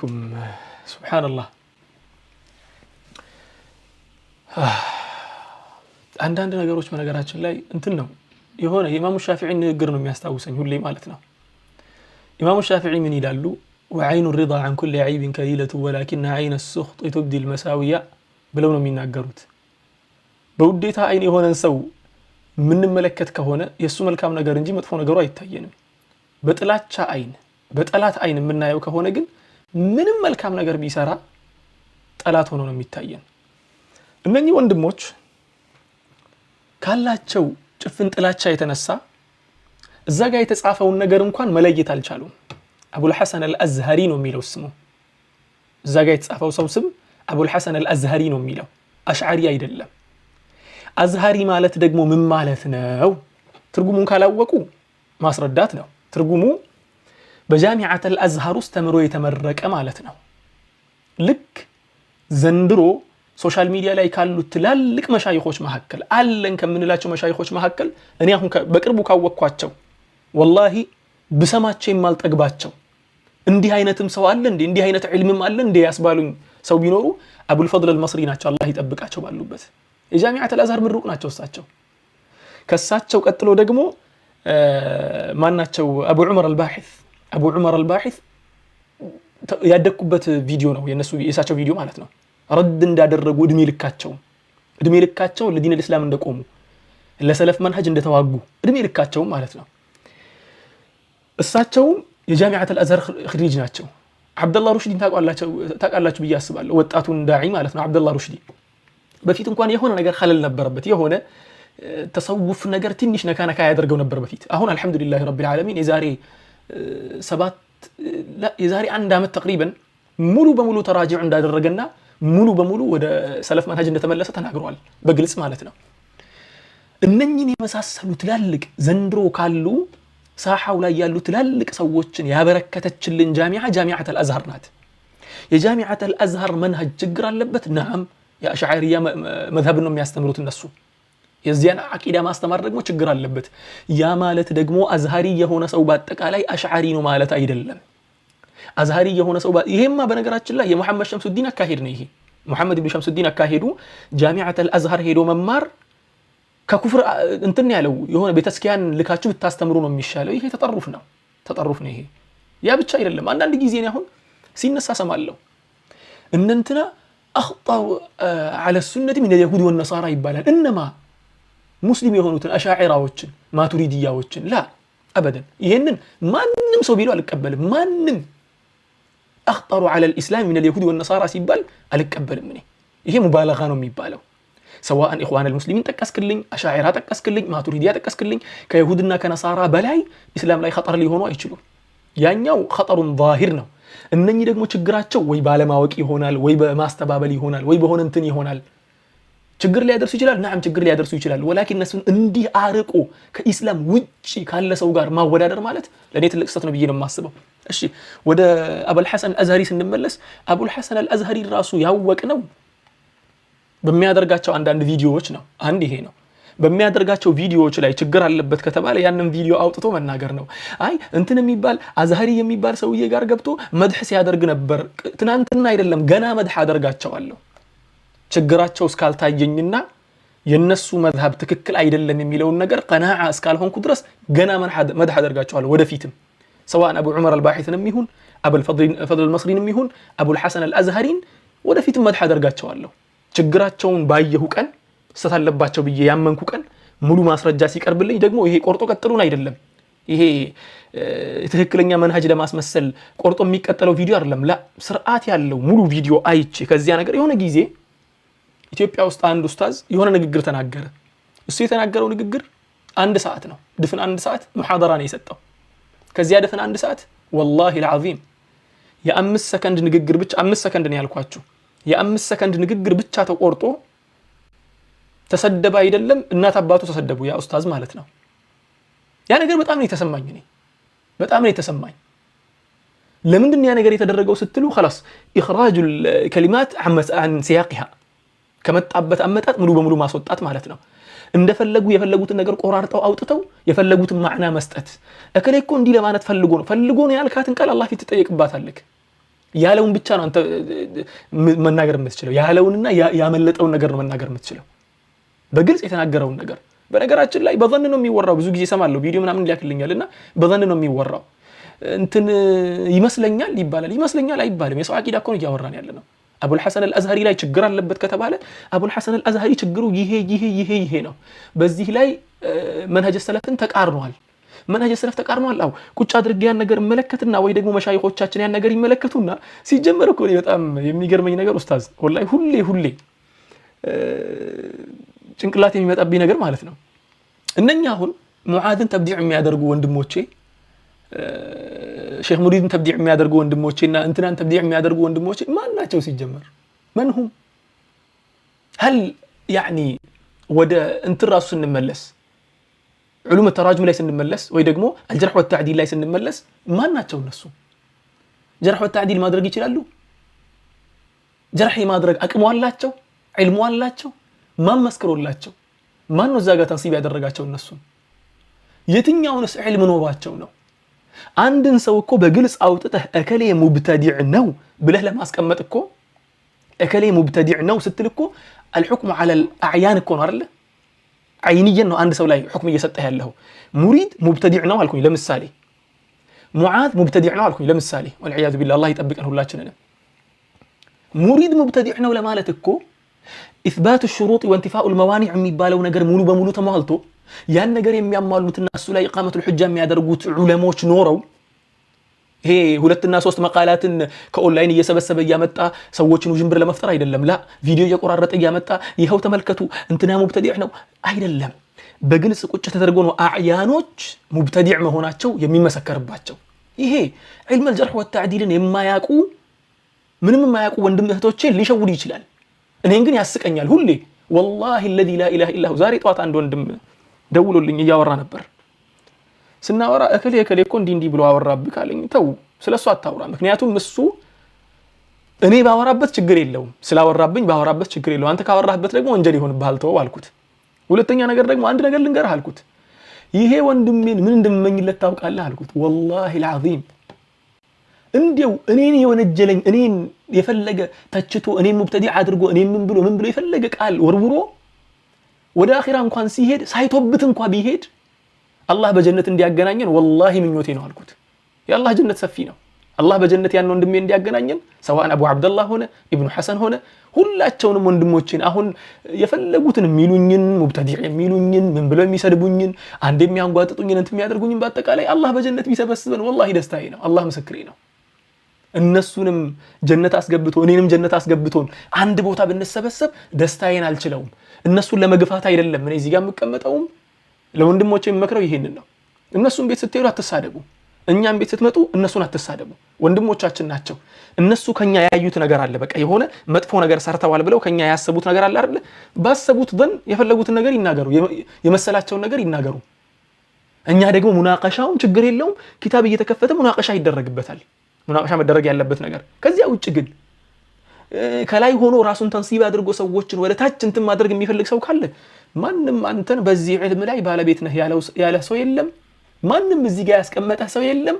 سبحان الله። አንዳንድ ነገሮች በነገራችን ላይ እንትን ነው የሆነ የኢማሙ ሻፊዒ ንግግር ነው የሚያስታውሰኝ ሁሌ ማለት ነው። ኢማሙ ሻፊዒ ምን ይላሉ? وعين الرضا عن كل عيب كليلة ولكن عين السخط تبدي المساوي ብለው ነው የሚናገሩት። በውዴታ አይን የሆነን ሰው የምንመለከት ከሆነ የእሱ መልካም ነገር እንጂ መጥፎ ነገሩ አይታየንም። በጥላቻ አይን፣ በጠላት አይን የምናየው ከሆነ ግን ምንም መልካም ነገር ቢሰራ ጠላት ሆኖ ነው የሚታየን። እነኚህ ወንድሞች ካላቸው ጭፍን ጥላቻ የተነሳ እዛ ጋር የተጻፈውን ነገር እንኳን መለየት አልቻሉም። አቡልሐሰን አልአዝሀሪ ነው የሚለው ስሙ። እዛ ጋር የተጻፈው ሰው ስም አቡልሐሰን አልአዝሀሪ ነው የሚለው፣ አሽዓሪ አይደለም። አዝሀሪ ማለት ደግሞ ምን ማለት ነው? ትርጉሙን ካላወቁ ማስረዳት ነው። ትርጉሙ በጃሚዓት አልአዝሀር ውስጥ ተምሮ የተመረቀ ማለት ነው። ልክ ዘንድሮ social media ላይ ካሉ ትላልቅ መሻይኾች መካከል፣ አለን ከምንላቸው መሻይኾች መካከል፣ እኔ አሁን በቅርቡ ካወቅኳቸው፣ ወላሂ ብሰማቸው የማልጠግባቸው፣ እንዲህ አይነትም ሰው አለ እንዴ፣ እንዲህ አይነት ዒልምም አለ እንዴ ያስባሉኝ ሰው ቢኖሩ አቡልፈድል አልመስሪ ናቸው። አላህ ይጠብቃቸው ባሉበት። የጃሚዓት አልአዝሀር ምሩቅ ናቸው እሳቸው። ከሳቸው ቀጥሎ ደግሞ ማናቸው? አቡ ዑመር አልባሒት። አቡ ዑመር አልባሒት ያደግኩበት ቪዲዮ ነው የነሱ፣ የእሳቸው ቪዲዮ ማለት ነው። ረድ እንዳደረጉ፣ እድሜ ልካቸው ለዲን ልእስላም እንደቆሙ፣ ለሰለፍ መንሀጅ እንደተዋጉ እድሜ ልካቸውም ማለት ነው። እሳቸውም የጃሚዓት አልአዝሀር ኽሪጅ ናቸው። ዓብደላህ ሩሽዲን ታውቃላችሁ ብዬ አስባለሁ። ወጣቱን ዳዒ ማለት ነው። ዓብደላህ ሩሽዲ በፊት እንኳን የሆነ ነገር خلل ነበረበት፣ የሆነ ተሰውፍ ነገር ትንሽ ነካ ነካ ያደርገው ነበር በፊት። አሁን الحمد لله رب العالمين የዛሬ 7፣ የዛሬ አንድ ዓመት تقريبا ሙሉ በሙሉ تراجع እንዳደረገና ሙሉ በሙሉ ወደ ሰለፍ መንሀጅ እንደተመለሰ ተናግረዋል፣ በግልጽ ማለት ነው። እነኝን የመሳሰሉ ትላልቅ ዘንድሮ ካሉ ሳሓው ላይ ያሉ ትላልቅ ሰዎችን ያበረከተችልን ጃሚዓ ጃሚዓት አልአዝሀር ናት። የጃሚዓት አልአዝሀር መንሀጅ ችግር አለበት? نعم፣ የአሽዓሪያ መዝሀብን ነው የሚያስተምሩት እነሱ። የዚያን አቂዳ ማስተማር ደግሞ ችግር አለበት። ያ ማለት ደግሞ አዝሃሪ የሆነ ሰው በአጠቃላይ አሽዓሪ ነው ማለት አይደለም። አዝሃሪ የሆነ ሰው፣ ይሄማ በነገራችን ላይ የሙሐመድ ሸምሱዲን አካሄድ ነው። ይሄ ሙሐመድ ብን ሸምሱዲን አካሄዱ ጃሚዓት አልአዝሀር ሄዶ መማር ከኩፍር እንትን ያለው፣ የሆነ ቤተክርስቲያን ልካችሁ ብታስተምሩ ነው የሚሻለው። ይሄ تطرف ነው፣ تطرف ነው ይሄ። ያ ብቻ አይደለም። አንዳንድ ጊዜ እኔ አሁን ሲነሳ ሰማለሁ፣ እነንትና أخطر على السنة من اليهود والنصارى ይባላል። እነማ? ሙስሊም የሆኑትን አሻዒራዎችን፣ ማቱሪዲያዎችን? لا أبدا። ይሄንን ማንም ሰው ቢለው አልቀበልም። ማንም أخطر على الإسلام من اليهود والنصارى ሲባል አልቀበልም እኔ። ይሄ مبالغة ነው የሚባለው። سواء ኢኽዋን አልሙስሊሚን ጠቀስክልኝ፣ አሻዒራ ጠቀስክልኝ፣ ማቱሪዲያ ጠቀስክልኝ፣ ከይሁድና ከነሳራ በላይ ኢስላም ላይ خطر ሊሆኑ አይችሉም። ያኛው خطر ظاهر ነው። እነኚህ ደግሞ ችግራቸው ወይ ባለማወቅ ይሆናል፣ ወይ በማስተባበል ይሆናል፣ ወይ በሆነ እንትን ይሆናል። ችግር ሊያደርሱ ይችላል። نعم፣ ችግር ሊያደርሱ ይችላል። ولكن እነሱን እንዲህ አርቆ ከኢስላም ውጭ ካለ ሰው ጋር ማወዳደር ማለት ለእኔ ትልቅ ስህተት ነው ብዬ ነው የማስበው። እሺ፣ ወደ አቡል ሐሰን አልአዝሀሪ ስንመለስ፣ አቡል ሐሰን አልአዝሀሪ ራሱ ያወቅነው በሚያደርጋቸው አንዳንድ ቪዲዮዎች ነው። አንድ ይሄ ነው። በሚያደርጋቸው ቪዲዮዎች ላይ ችግር አለበት ከተባለ ያንን ቪዲዮ አውጥቶ መናገር ነው። አይ፣ እንትን የሚባል አዝሀሪ የሚባል ሰውዬ ጋር ገብቶ መድሕ ሲያደርግ ነበር። ትናንትና አይደለም፣ ገና መድሕ አደርጋቸዋለሁ። ችግራቸው እስካልታየኝና የነሱ መዝሀብ ትክክል አይደለም የሚለውን ነገር قناعة እስካልሆንኩ ድረስ ገና መድሕ አደርጋቸዋለሁ ወደፊትም፣ سواء አቡ ዑመር አልባሒትንም ይሁን፣ አቡልፈድል አልመስሪንም ይሁን፣ አቡል ሐሰን አልአዝሀሪን ወደፊትም መድሕ አደርጋቸዋለሁ። ችግራቸውን ባየሁ ቀን፣ ስህተት አለባቸው ብዬ ያመንኩ ቀን፣ ሙሉ ማስረጃ ሲቀርብልኝ ደግሞ፣ ይሄ ቆርጦ ቀጥሉን አይደለም። ይሄ ትክክለኛ መንሀጅ ለማስመሰል ቆርጦ የሚቀጠለው ቪዲዮ አይደለም። لا፣ ስርዓት ያለው ሙሉ ቪዲዮ አይቼ ከዚያ ነገር፣ የሆነ ጊዜ ኢትዮጵያ ውስጥ አንድ ኡስታዝ የሆነ ንግግር ተናገረ። እሱ የተናገረው ንግግር አንድ ሰዓት ነው። ድፍን አንድ ሰዓት ሙሐደራ ነው የሰጠው። ከዚያ ድፍን አንድ ሰዓት والله العظيم የ5 ሰከንድ ንግግር ብቻ፣ 5 ሰከንድ ነው ያልኳችሁ፣ የ5 ሰከንድ ንግግር ብቻ ተቆርጦ ተሰደበ። አይደለም፣ እናት አባቱ ተሰደቡ፣ ያ ኡስታዝ ማለት ነው። ያ ነገር በጣም ነው የተሰማኝ፣ እኔ በጣም ነው የተሰማኝ። ለምንድን ያ ነገር የተደረገው ስትሉ፣ خلاص إخراج الكلمات عن سياقها፣ ከመጣበት አመጣጥ ሙሉ በሙሉ ማስወጣት ማለት ነው። እንደፈለጉ የፈለጉትን ነገር ቆራርጠው አውጥተው የፈለጉትን ማዕና መስጠት። እከሌ እኮ እንዲህ ለማለት ፈልጎ ነው፣ ፈልጎ ነው ያልካትን ቃል አላህ ፊት ትጠየቅባታለህ። ያለውን ብቻ ነው አንተ መናገር የምትችለው። ያለውንና ያመለጠውን ነገር ነው መናገር የምትችለው፣ በግልጽ የተናገረውን ነገር። በነገራችን ላይ በ ظن ነው የሚወራው። ብዙ ጊዜ እሰማለሁ፣ ቪዲዮ ምናምን ሊያክልኛል እና በ ظن ነው የሚወራው። እንትን ይመስለኛል ይባላል፣ ይመስለኛል አይባልም። የሰው አቂዳ እኮ ነው እያወራን ያለ ነው። አቡል ሐሰን አልአዝሀሪ ላይ ችግር አለበት ከተባለ አቡል ሐሰን አልአዝሀሪ ችግሩ ይሄ ይሄ ይሄ ይሄ ነው። በዚህ ላይ መንሀጀ ሰለፍን ተቃርኗል። መንሀጀ ሰለፍ ተቃርኗል። አው ቁጭ አድርጌ ያን ነገር እመለከትና ወይ ደግሞ መሻይኾቻችን ያን ነገር ይመለከቱና፣ ሲጀመር እኮ እኔ በጣም የሚገርመኝ ነገር ኡስታዝ፣ ወላሂ ሁሌ ሁሌ ጭንቅላት የሚመጣብኝ ነገር ማለት ነው። እነኛ አሁን ሙዓዝን ተብዲዕ የሚያደርጉ ወንድሞቼ፣ ሼክ ሙሪድን ተብዲዕ የሚያደርጉ ወንድሞቼ እና እንትናን ተብዲዕ የሚያደርጉ ወንድሞቼ ማን ናቸው ሲጀመር? من هم هل يعني ወደ እንትን ራሱ ስንመለስ፣ علوم التراجم ላይ ስንመለስ ወይ ደግሞ الجرح والتعديل ላይ ስንመለስ ማን ናቸው እነሱ? جرح والتعديل ማድረግ ይችላሉ? ጀርሕ የማድረግ አቅሙ አላቸው? ዒልሙ አላቸው? ማን መስክሮላቸው? ማን ነው እዛ ጋር ተንሲብ ያደረጋቸው እነሱን? የትኛውንስ ዒልም ኖሯቸው ነው? አንድን ሰው እኮ በግልጽ አውጥተህ እከሌ ሙብተዲዕ ነው ብለህ ለማስቀመጥ እኮ፣ እከሌ ሙብተዲዕ ነው ስትል እኮ الحكم على الأعيان እኮ ነው አይደለ? عينيا ነው አንድ ሰው ላይ ሑክም እየሰጠህ ያለው። ሙሪድ ሙብተዲዕ ነው አልኩኝ ለምሳሌ፣ ሙዓዝ ሙብተዲዕ ነው አልኩኝ ለምሳሌ፣ والعياذ بالله፣ አላህ ይጠብቀን ሁላችንንም። ሙሪድ ሙብተዲዕ ነው ለማለት እኮ إثبات الشروط وانتفاء الموانع የሚባለው ነገር ሙሉ በሙሉ ተሟልቶ፣ ያን ነገር የሚያሟሉትና እሱ ላይ إقامة الحجة የሚያደርጉት ዑለሞች ኖረው፣ ይሄ ሁለትና ሶስት መቃላትን ከኦንላይን እየሰበሰበ እያመጣ ሰዎችን ውዥንብር ለመፍጠር አይደለም። ላ ቪዲዮ እየቆራረጠ እያመጣ ይኸው ተመልከቱ እንትና ሙብተዲዕ ነው አይደለም። በግልጽ ቁጭ ተደርጎ ነው አዕያኖች ሙብተዲዕ መሆናቸው የሚመሰከርባቸው። ይሄ علم الجرح والتعديل ን የማያውቁ፣ ምንም የማያውቁ ወንድም እህቶቼን ሊሸውድ ይችላል። እኔን ግን ያስቀኛል ሁሌ፣ والله الذي لا إله إلا هو። ዛሬ ጠዋት አንድ ወንድም ደውሎልኝ እያወራ ነበር። ስናወራ እከሌ እከሌ እኮ እንዲህ እንዲህ ብሎ አወራብህ ካለኝ፣ ተው ስለ እሱ አታውራ። ምክንያቱም እሱ እኔ ባወራበት ችግር የለውም፣ ስላወራብኝ ባወራበት ችግር የለውም። አንተ ካወራህበት ደግሞ ወንጀል ይሆንብሃል፣ ተወው አልኩት። ሁለተኛ ነገር ደግሞ አንድ ነገር ልንገርህ አልኩት። ይሄ ወንድሜን ምን እንደምመኝለት ታውቃለህ አልኩት። والله العظيم እንዲያው እኔን የወነጀለኝ፣ እኔን የፈለገ ተችቶ፣ እኔን ሙብተዲዕ አድርጎ፣ እኔን ምን ብሎ ምን ብሎ የፈለገ ቃል ወርውሮ ወደ አኺራ እንኳን ሲሄድ ሳይቶብት እንኳ ቢሄድ አላህ በጀነት እንዲያገናኘን ወላሂ ምኞቴ ነው አልኩት። የአላህ ጀነት ሰፊ ነው። አላህ በጀነት ያን ወንድሜ እንዲያገናኘን፣ سواء አቡ ዓብደላህ ሆነ ኢብኑ ሐሰን ሆነ ሁላቸውንም ወንድሞቼን፣ አሁን የፈለጉትን የሚሉኝን፣ ሙብተዲዕ የሚሉኝን፣ ምን ብለው የሚሰድቡኝን፣ አንድ የሚያንጓጥጡኝን፣ እንትን የሚያደርጉኝን፣ በአጠቃላይ አላህ በጀነት ቢሰበስበን ወላሂ ደስታዬ ነው። አላህ ምስክሬ ነው። እነሱንም ጀነት አስገብቶ እኔንም ጀነት አስገብቶን አንድ ቦታ ብንሰበሰብ ደስታዬን አልችለውም። እነሱን ለመግፋት አይደለም እኔ እዚህ ጋር የምቀመጠውም፣ ለወንድሞቼ የምመክረው ይሄንን ነው። እነሱን ቤት ስትሄዱ አትሳደቡ፣ እኛም ቤት ስትመጡ እነሱን አትሳደቡ። ወንድሞቻችን ናቸው። እነሱ ከኛ ያዩት ነገር አለ። በቃ የሆነ መጥፎ ነገር ሰርተዋል ብለው ከኛ ያሰቡት ነገር አለ አይደለ? ባሰቡት ظن የፈለጉትን ነገር ይናገሩ፣ የመሰላቸውን ነገር ይናገሩ። እኛ ደግሞ ሙናቀሻውን ችግር የለውም፣ ኪታብ እየተከፈተ ሙናቀሻ ይደረግበታል። ሙናቀሻ መደረግ ያለበት ነገር። ከዚያ ውጭ ግን ከላይ ሆኖ ራሱን ተንሲብ አድርጎ ሰዎችን ወደ ታች እንትን ማድረግ የሚፈልግ ሰው ካለ ማንም አንተን በዚህ ዕልም ላይ ባለቤት ነህ ያለ ሰው የለም። ማንም እዚህ ጋር ያስቀመጠህ ሰው የለም።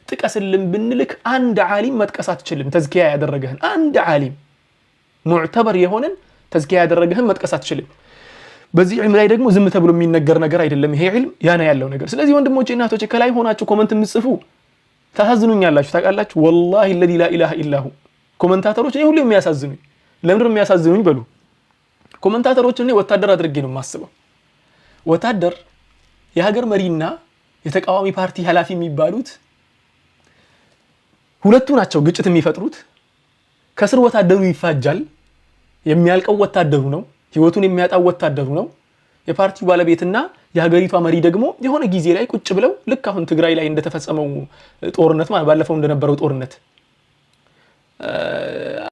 ጥቀስልን ብንልክ አንድ ዓሊም መጥቀስ አትችልም። ተዝኪያ ያደረገህን አንድ ዓሊም፣ معتبر የሆነን ተዝኪያ ያደረገህን መጥቀስ አትችልም። በዚህ ዕልም ላይ ደግሞ ዝም ተብሎ የሚነገር ነገር አይደለም። ይሄ ዕልም ያና ያለው ነገር። ስለዚህ ወንድሞቼ እና እህቶቼ፣ ከላይ ሆናችሁ comment የምትጽፉ ታሳዝኑኛላችሁ። ታውቃላችሁ፣ والله الذي لا إله إلا هو commentator ኦች እኔ ሁሌ የሚያሳዝኑኝ፣ ለምንድን ነው የሚያሳዝኑኝ በሉ። Commentator ኦች እኔ ወታደር አድርጌ ነው የማስበው። ወታደር፣ የሀገር መሪና የተቃዋሚ ፓርቲ ኃላፊ የሚባሉት ሁለቱ ናቸው ግጭት የሚፈጥሩት። ከስር ወታደሩ ይፋጃል። የሚያልቀው ወታደሩ ነው። ህይወቱን የሚያጣው ወታደሩ ነው። የፓርቲው ባለቤትና የሀገሪቷ መሪ ደግሞ የሆነ ጊዜ ላይ ቁጭ ብለው፣ ልክ አሁን ትግራይ ላይ እንደተፈጸመው ጦርነት ማለት፣ ባለፈው እንደነበረው ጦርነት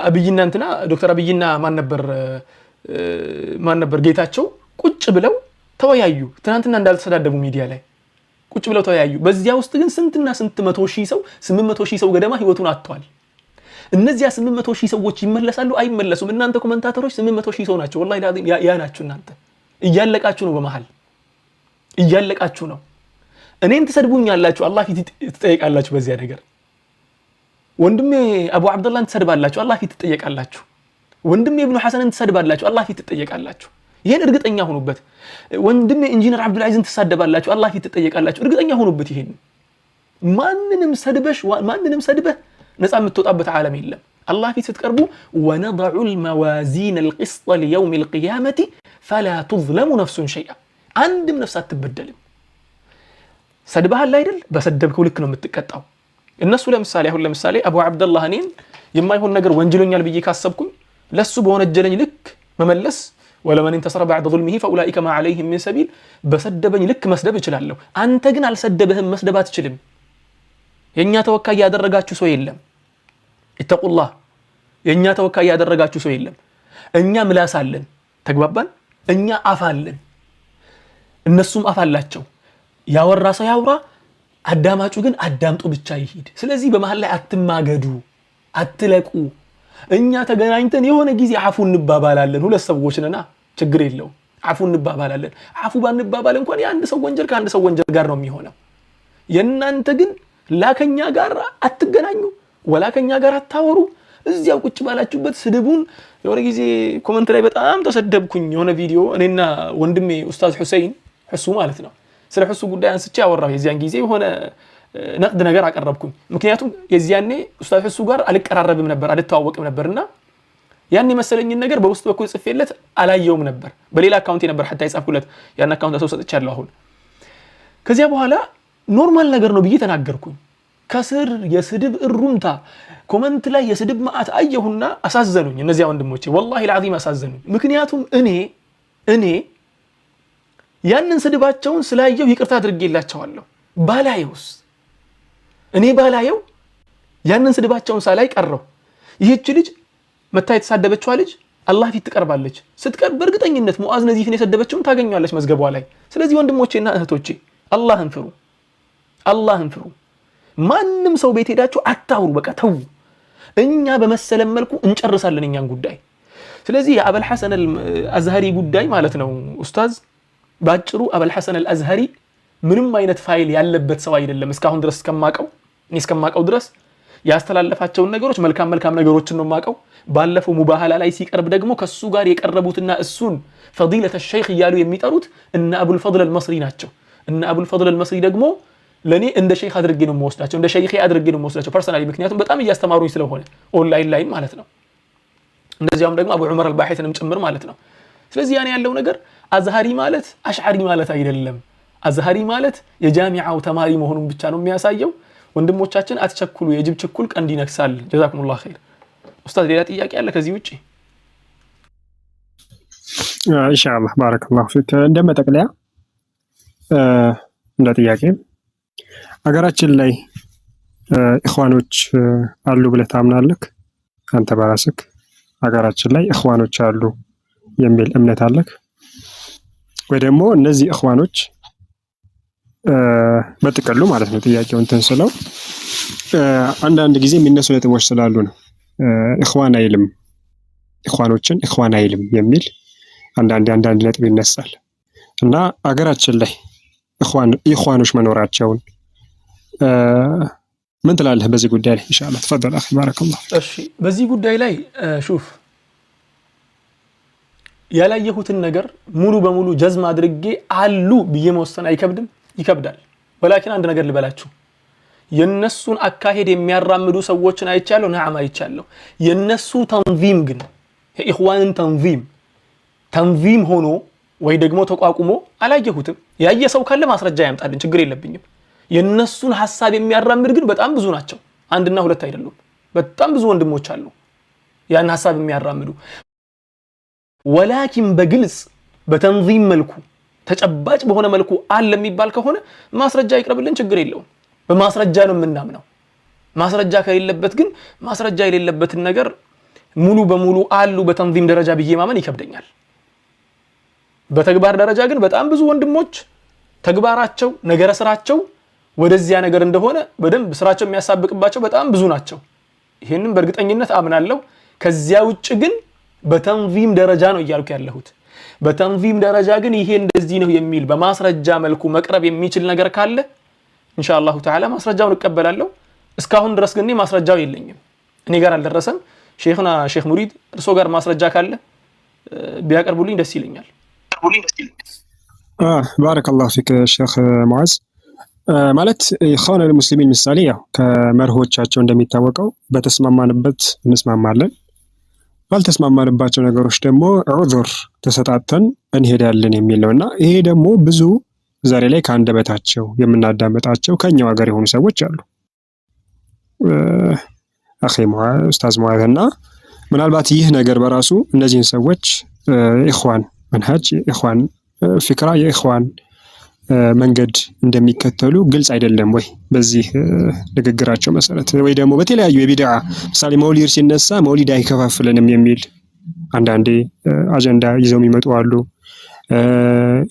አብይና እንትና፣ ዶክተር አብይና ማን ነበር ጌታቸው ቁጭ ብለው ተወያዩ። ትናንትና እንዳልተሰዳደቡ ሚዲያ ላይ ቁጭ ብለው ተወያዩ። በዚያ ውስጥ ግን ስንትና ስንት መቶ ሺህ ሰው፣ 800,000 ሰው ገደማ ህይወቱን አጥቷል። እነዚያ 800,000 ሰዎች ይመለሳሉ አይመለሱም? እናንተ commentator ኦች 800,000 ሰው ናቸው። ወላሂ ያ ናችሁ እናንተ። እያለቃችሁ ነው፣ በመሃል እያለቃችሁ ነው። እኔን ትሰድቡኛላችሁ፣ አላህ ፊት ትጠይቃላችሁ በዚያ ነገር። ወንድሜ አቡ ዓብደላህን ትሰድባላችሁ፣ አላህ ፊት ትጠየቃላችሁ። ወንድሜ ኢብኑ ሐሰንን ትሰድባላችሁ፣ አላህ ፊት ትጠየቃላችሁ። ይሄን እርግጠኛ ሁኑበት። ወንድሜ ኢንጂነር አብዱልዓዚዝን ትሳደባላችሁ፣ አላህ ፊት ትጠየቃላችሁ። እርግጠኛ ሁኑበት። ይሄን ማንንም ሰድበሽ ማንንም ሰድበህ ነፃ የምትወጣበት ዓለም የለም። አላህ ፊት ስትቀርቡ ونضع الموازين القسط ليوم القيامة فلا تظلم نفس شيئا፣ አንድም ነፍስ አትበደልም። ሰድበሃል አይደል? በሰደብከው ልክ ነው የምትቀጣው። እነሱ ለምሳሌ አሁን ለምሳሌ አቡ ዓብደላህ እኔን የማይሆን ነገር ወንጅሎኛል ብዬ ካሰብኩኝ ለሱ በወነጀለኝ ልክ መመለስ ولمن انتصر بعد ظلمه فأولئك ما عليهم من سبيل፣ በሰደበኝ ልክ መስደብ እችላለሁ። አንተ ግን አልሰደበህም፣ መስደብ አትችልም። የእኛ ተወካይ ያደረጋችሁ ሰው የለም። اتقوا الله። የእኛ ተወካይ ያደረጋችሁ ሰው የለም። እኛ ምላስ አለን፣ ተግባባን። እኛ አፍ አለን፣ እነሱም አፍ አላቸው። ያወራ ሰው ያውራ፣ አዳማጩ ግን አዳምጦ ብቻ ይሂድ። ስለዚህ በመሀል ላይ አትማገዱ፣ አትለቁ። እኛ ተገናኝተን የሆነ ጊዜ አፉ እንባባላለን። ሁለት ሰዎች ነና፣ ችግር የለውም። አፉ እንባባላለን። አፉ ባንባባል እንኳን የአንድ ሰው ወንጀል ከአንድ ሰው ወንጀል ጋር ነው የሚሆነው። የእናንተ ግን ላከኛ ጋር አትገናኙ፣ ወላ ከኛ ጋር አታወሩ። እዚያው ቁጭ ባላችሁበት ስድቡን። የሆነ ጊዜ comment ላይ በጣም ተሰደብኩኝ። የሆነ ቪዲዮ እኔና ወንድሜ ኡስታዝ ሁሴይን ሕሱ ማለት ነው፣ ስለ ሕሱ ጉዳይ አንስቼ ያወራሁ። የዚያን ጊዜ የሆነ نقد ነገር አቀረብኩኝ። ምክንያቱም የዚያኔ ኡስታዝ ሕሱ ጋር አልቀራረብም ነበር፣ አልተዋወቅም ነበርና ያን የመሰለኝን ነገር በውስጥ በኩል ጽፌለት አላየውም ነበር። በሌላ account ነበር حتى የጻፍኩለት። ያን account ሰው ሰጥቻለሁ አሁን። ከዚያ በኋላ normal ነገር ነው ብዬ ተናገርኩኝ። ከስር የስድብ እሩምታ፣ comment ላይ የስድብ መዓት አየሁና አሳዘኑኝ። እነዚያ ወንድሞቼ والله العظيم አሳዘኑኝ። ምክንያቱም እኔ ያንን ስድባቸውን ስላየው ይቅርታ አድርጌላቸዋለሁ። ባላየውስ፣ እኔ ባላየው ያንን ስድባቸውን ሳላይ ቀረው። ይህች ልጅ መታ የተሳደበችዋ ልጅ አላህ ፊት ትቀርባለች። ስትቀርብ በእርግጠኝነት ሙዓዝ ነዚፍን የሰደበችውን ታገኘዋለች መዝገቧ ላይ። ስለዚህ ወንድሞቼና እህቶቼ አላህን ፍሩ፣ አላህን ፍሩ። ማንም ሰው ቤት ሄዳችሁ አታውሩ፣ በቃ ተዉ። እኛ በመሰለን መልኩ እንጨርሳለን እኛን ጉዳይ። ስለዚህ የአበል ሐሰን አልአዝሀሪ ጉዳይ ማለት ነው ኡስታዝ፣ ባጭሩ አበል ሐሰን አልአዝሀሪ ምንም አይነት ፋይል ያለበት ሰው አይደለም። እስካሁን ድረስ እስከማቀው፣ እኔ እስከማቀው ድረስ ያስተላለፋቸውን ነገሮች መልካም መልካም ነገሮችን ነው የማቀው። ባለፈው ሙባሃላ ላይ ሲቀርብ ደግሞ ከሱ ጋር የቀረቡትና እሱን فضيلة الشيخ እያሉ የሚጠሩት እነ አቡልፈድል አልመስሪ ናቸው። እነ አቡልፈድል አልመስሪ ደግሞ ለእኔ እንደ ሸይኽ አድርጌ ነው የምወስዳቸው፣ እንደ ሸይኼ አድርጌ ነው የምወስዳቸው personally፣ ምክንያቱም በጣም እያስተማሩኝ ስለሆነ ኦንላይን ላይም ማለት ነው። እንደዚያውም ደግሞ አቡ ዑመር አልባሒትንም ጭምር ማለት ነው። ስለዚህ ያን ያለው ነገር አዝሃሪ ማለት አሽዓሪ ማለት አይደለም። አዝሃሪ ማለት የጃሚዓው ተማሪ መሆኑን ብቻ ነው የሚያሳየው። ወንድሞቻችን አትቸኩሉ፣ የጅብ ችኩል ቀንድ ይነክሳል። جزاكم الله خير። ኡስታዝ ሌላ ጥያቄ አለ ከዚህ ውጭ? ኢንሻአላህ بارك الله فيك። እንደ መጠቅለያ እንደ ጥያቄ ሀገራችን ላይ ኢኽዋኖች አሉ ብለህ ታምናለህ? አንተ በራስህ ሀገራችን ላይ ኢኽዋኖች አሉ የሚል እምነት አለህ? ወይ ደግሞ እነዚህ ኢኽዋኖች በጥቅሉ ማለት ነው፣ ጥያቄው እንትን ስለው አንዳንድ ጊዜ የሚነሱ ነጥቦች ስላሉ ነው። ኢኽዋን አይልም፣ ኢኽዋኖችን ኢኽዋን አይልም የሚል አንዳንድ አንዳንድ ነጥብ ይነሳል። እና አገራችን ላይ ኢኽዋኖች መኖራቸውን ምን ትላለህ በዚህ ጉዳይ ላይ? ኢንሻአላህ تفضل أخي بارك الله። እሺ፣ በዚህ ጉዳይ ላይ شوف፣ ያላየሁትን ነገር ሙሉ በሙሉ جزم አድርጌ አሉ ብዬ መወሰን አይከብድም? ይከብዳል። ولكن አንድ ነገር ልበላችሁ፣ የነሱን አካሄድ የሚያራምዱ ሰዎችን አይቻለሁ። نعم አይቻለሁ። የነሱ تنظيم ግን የኢኽዋንን تنظيم ሆኖ ወይ ደግሞ ተቋቁሞ አላየሁትም። ያየ ሰው ካለ ማስረጃ ያምጣልን፣ ችግር የለብኝም። የነሱን ሀሳብ የሚያራምድ ግን በጣም ብዙ ናቸው። አንድና ሁለት አይደሉም። በጣም ብዙ ወንድሞች አሉ ያን ሀሳብ የሚያራምዱ። ولكن በግልጽ በ تنظيم መልኩ ተጨባጭ በሆነ መልኩ አለ የሚባል ከሆነ ማስረጃ ይቅረብልን፣ ችግር የለውም። በማስረጃ ነው የምናምነው። ማስረጃ ከሌለበት ግን ማስረጃ የሌለበትን ነገር ሙሉ በሙሉ አሉ በ تنظيم ደረጃ ብዬ ማመን ይከብደኛል። በተግባር ደረጃ ግን በጣም ብዙ ወንድሞች ተግባራቸው ነገረ ስራቸው ወደዚያ ነገር እንደሆነ በደንብ ስራቸው የሚያሳብቅባቸው በጣም ብዙ ናቸው። ይህንም በእርግጠኝነት አምናለሁ። ከዚያ ውጭ ግን በ تنظيم ደረጃ ነው እያልኩ ያለሁት። በ تنظيم ደረጃ ግን ይሄ እንደዚህ ነው የሚል በማስረጃ መልኩ መቅረብ የሚችል ነገር ካለ إن شاء الله تعالى ማስረጃውን እቀበላለሁ። እስካሁን ድረስ ግን እኔ ማስረጃው የለኝም፣ እኔ ጋር አልደረሰም። ሼኽና ሼኽ ሙሪድ እርሶ ጋር ማስረጃ ካለ ቢያቀርቡልኝ ደስ ይለኛል። بارك الله فيك ሼኽ ሙዓዝ። ማለት ኢኽዋን አልሙስሊሚን ምሳሌ ያው ከመርሆቻቸው እንደሚታወቀው በተስማማንበት እንስማማለን፣ ባልተስማማንባቸው ነገሮች ደግሞ ዑዙር ተሰጣተን እንሄዳለን የሚል ነው እና ይሄ ደግሞ ብዙ ዛሬ ላይ ከአንደበታቸው የምናዳመጣቸው ከኛው ሀገር የሆኑ ሰዎች አሉ። أخي ኡስታዝ ሙዓዝ እና ምናልባት ይህ ነገር በራሱ እነዚህን ሰዎች ኢኽዋን መንሀጅ፣ የኢኽዋን ፊክራ፣ የኢኽዋን መንገድ እንደሚከተሉ ግልጽ አይደለም ወይ? በዚህ ንግግራቸው መሰረት ወይ ደግሞ በተለያዩ የቢድዓ ምሳሌ መውሊድ ሲነሳ መውሊድ አይከፋፍለንም የሚል አንዳንዴ አጀንዳ ይዘው የሚመጡ አሉ።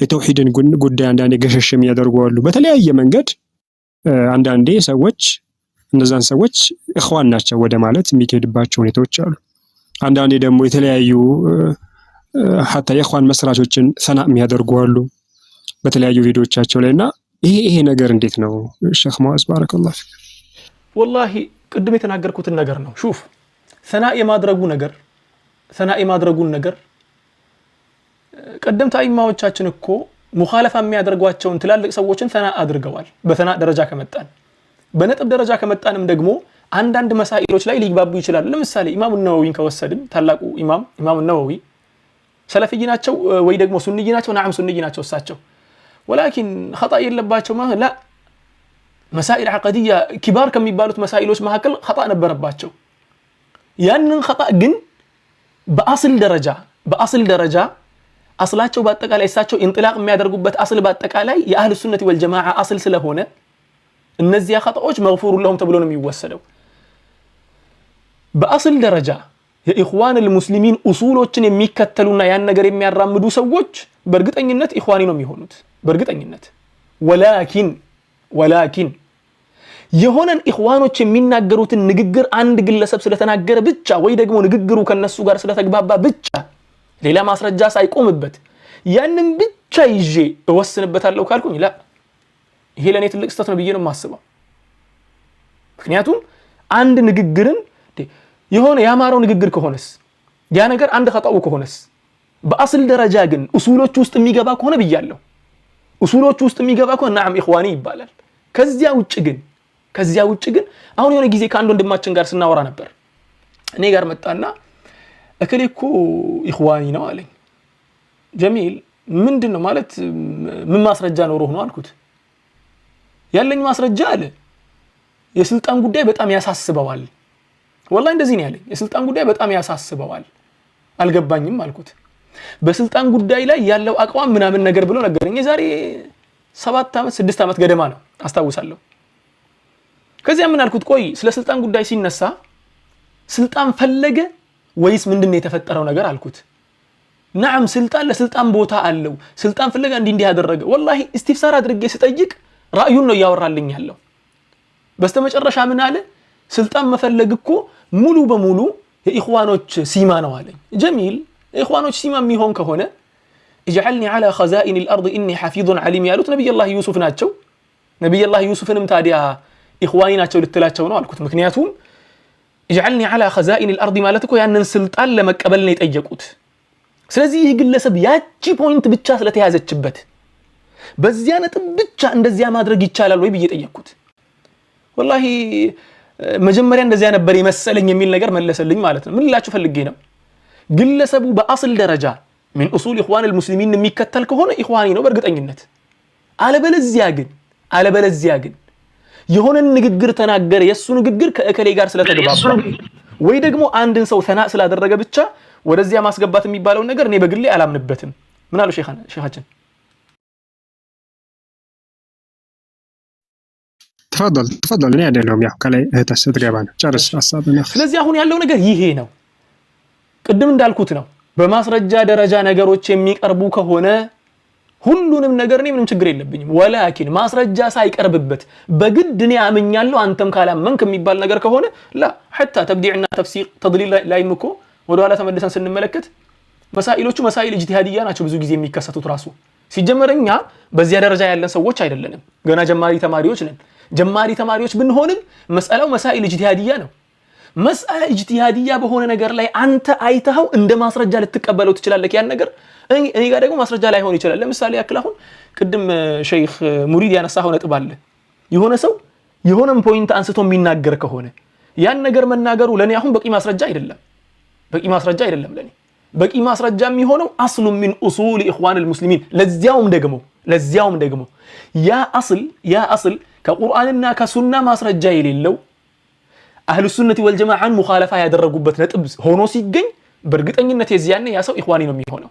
የተውሂድን ጉዳይ አንዳንዴ ገሸሽ የሚያደርጉ አሉ። በተለያየ መንገድ አንዳንዴ ሰዎች እነዛን ሰዎች እኽዋን ናቸው ወደ ማለት የሚካሄድባቸው ሁኔታዎች አሉ። አንዳንዴ ደግሞ የተለያዩ حتى የእኽዋን መስራቾችን ሰና የሚያደርጉ አሉ በተለያዩ ቪዲዮዎቻቸው ላይ እና ይሄ ነገር እንዴት ነው ሼኽ ሙዓዝ بارك الله فيك? والله ቅድም የተናገርኩትን ነገር ነው። شوف ሰና የማድረጉን ነገር ቀደምት አይማዎቻችን እኮ ሙኻለፋ የሚያደርጓቸውን ትላልቅ ሰዎችን ሰና አድርገዋል። በሰና ደረጃ ከመጣን፣ በነጥብ ደረጃ ከመጣንም ደግሞ አንዳንድ መሳኢሎች ላይ ሊግባቡ ይችላሉ። ለምሳሌ ኢማሙ ነወዊን ከወሰድን፣ ታላቁ ኢማም ኢማሙ ነወዊ ሰለፍይ ናቸው ወይ ደግሞ ሱንይ ናቸው? نعم ሱንይ ናቸው እሳቸው። ولكن ኸጣ የለባቸው ማለት لا። مسائل عقدية كبار ከሚባሉት መሳኢሎች መካከል ኸጣ ነበረባቸው። ያንን ኸጣ ግን በአስል ደረጃ አስላቸው በአጠቃላይ እሳቸው انطلاق የሚያደርጉበት አስል በአጠቃላይ የአህል ሱነት ወልጀማዓ አስል ስለሆነ እነዚያ ኸጣዎች مغفور لهم ተብሎ ነው የሚወሰደው። በአስል ደረጃ የኢኽዋን ልሙስሊሚን ኡሱሎችን የሚከተሉና ያን ነገር የሚያራምዱ ሰዎች በእርግጠኝነት ኢኽዋኒ ነው የሚሆኑት በእርግጠኝነት። ولكن የሆነን ኢኽዋኖች የሚናገሩትን ንግግር አንድ ግለሰብ ስለተናገረ ብቻ ወይ ደግሞ ንግግሩ ከነሱ ጋር ስለተግባባ ብቻ ሌላ ማስረጃ ሳይቆምበት ያንን ብቻ ይዤ እወስንበታለሁ ካልኩኝ لا፣ ይሄ ለእኔ ትልቅ ስህተት ነው ብዬ ነው የማስበው። ምክንያቱም አንድ ንግግርን የሆነ ያማረው ንግግር ከሆነስ፣ ያ ነገር አንድ ኸጣው ከሆነስ፣ በአስል ደረጃ ግን ኡሱሎች ውስጥ የሚገባ ከሆነ ብያለሁ። ኡሱሎች ውስጥ የሚገባ ከሆነ نعم ኢኽዋኒ ይባላል። ከዚያ ውጭ ግን አሁን የሆነ ጊዜ ከአንድ ወንድማችን ጋር ስናወራ ነበር። እኔ ጋር መጣና እከሌ እኮ ኢኽዋኒ ነው አለኝ። جميل፣ ምንድን ነው ማለት ምን ማስረጃ ኖሮህ ነው አልኩት። ያለኝ ማስረጃ አለ፣ የስልጣን ጉዳይ በጣም ያሳስበዋል። والله እንደዚህ ነው ያለኝ። የስልጣን ጉዳይ በጣም ያሳስበዋል። አልገባኝም አልኩት። በስልጣን ጉዳይ ላይ ያለው አቋም ምናምን ነገር ብሎ ነገረኝ። የዛሬ 7 ዓመት 6 ዓመት ገደማ ነው አስታውሳለሁ። ከዚያ ምን አልኩት? ቆይ፣ ስለ ስልጣን ጉዳይ ሲነሳ ስልጣን ፈለገ ወይስ ምንድን ነው የተፈጠረው ነገር አልኩት። نعم ስልጣን ለስልጣን ቦታ አለው። ስልጣን ፍለጋ እንዲህ እንዲህ ያደረገ والله استفسار አድርጌ ስጠይቅ ራእዩን ነው እያወራልኝ ያለው። በስተመጨረሻ ምን አለ? ስልጣን መፈለግ እኮ ሙሉ በሙሉ የኢኽዋኖች ሲማ ነው አለኝ። جميل፣ የኢኽዋኖች ሲማ የሚሆን ከሆነ اجعلني على خزائن الأرض إني حفيظ عليم ያሉት ነቢይላህ ዩሱፍ ናቸው። ነቢይላህ ዩሱፍንም ታዲያ ኢኽዋኒ ናቸው ልትላቸው ነው አልኩት። ምክንያቱም اجعلني على خزائن الأرض ማለት እኮ ያንን ስልጣን ለመቀበል ነው የጠየቁት። ስለዚህ ይህ ግለሰብ ያቺ point ብቻ ስለተያዘችበት በዚያ ነጥብ ብቻ እንደዚያ ማድረግ ይቻላል ወይ ብዬ ጠየቅኩት። والله መጀመሪያ እንደዚያ ነበር የመሰለኝ የሚል ነገር መለሰልኝ ማለት ነው። ምን ልላችሁ ፈልጌ ነው፣ ግለሰቡ በአስል ደረጃ من أصول ኢኽዋን ልሙስሊሚን የሚከተል ከሆነ ኢኽዋኒ ነው በእርግጠኝነት። አለበለዚያ ግን የሆነን ንግግር ተናገረ፣ የእሱ ንግግር ከእከሌ ጋር ስለተግባባ ወይ ደግሞ አንድን ሰው ሰና ስላደረገ ብቻ ወደዚያ ማስገባት የሚባለውን ነገር እኔ በግሌ አላምንበትም። ምን አሉ ሼኻችን? تفضل تفضل። እኔ አይደለሁም፣ ያው ከላይ እህት ስትገባ ነው። ጨርስ ሀሳብህን። ስለዚህ አሁን ያለው ነገር ይሄ ነው። ቅድም እንዳልኩት ነው። በማስረጃ ደረጃ ነገሮች የሚቀርቡ ከሆነ ሁሉንም ነገር እኔ ምንም ችግር የለብኝም። ولكن ማስረጃ ሳይቀርብበት በግድ እኔ አምኛለሁ አንተም ካላመንክ የሚባል ነገር ከሆነ لا። حتى ተብዲዕና ተፍሲቅ ተድሊል ላይም እኮ ወደኋላ ተመልሰን ስንመለከት መሳኢሎቹ مسائل اجتهادية ናቸው ብዙ ጊዜ የሚከሰቱት ራሱ። ሲጀመር እኛ በዚያ ደረጃ ያለን ሰዎች አይደለንም። ገና ጀማሪ ተማሪዎች ነን። ጀማሪ ተማሪዎች ብንሆንም መስአላው مسائل اجتهادية ነው። مسألة اجتهادية በሆነ ነገር ላይ አንተ አይተኸው እንደ ማስረጃ ልትቀበለው ትችላለህ ያን ነገር፣ እኔ ጋር ደግሞ ማስረጃ ላይሆን ይችላል። ለምሳሌ ያክል አሁን ቅድም ሸይኽ ሙሪድ ያነሳኸው ነጥብ አለ። የሆነ ሰው የሆነም point አንስቶ የሚናገር ከሆነ ያን ነገር መናገሩ ለእኔ አሁን በቂ ማስረጃ አይደለም። በቂ ማስረጃ አይደለም ለእኔ። በቂ ማስረጃ የሚሆነው أصل من أصول إخوان المسلمين፣ ለዚያውም ደግሞ ያ أصل ከቁርአንና ከሱና ማስረጃ የሌለው أهل السنة والجماعة ን مخالفة ያደረጉበት ነጥብ ሆኖ ሲገኝ በእርግጠኝነት የዚያኔ ያ ሰው ኢኽዋኒ ነው የሚሆነው።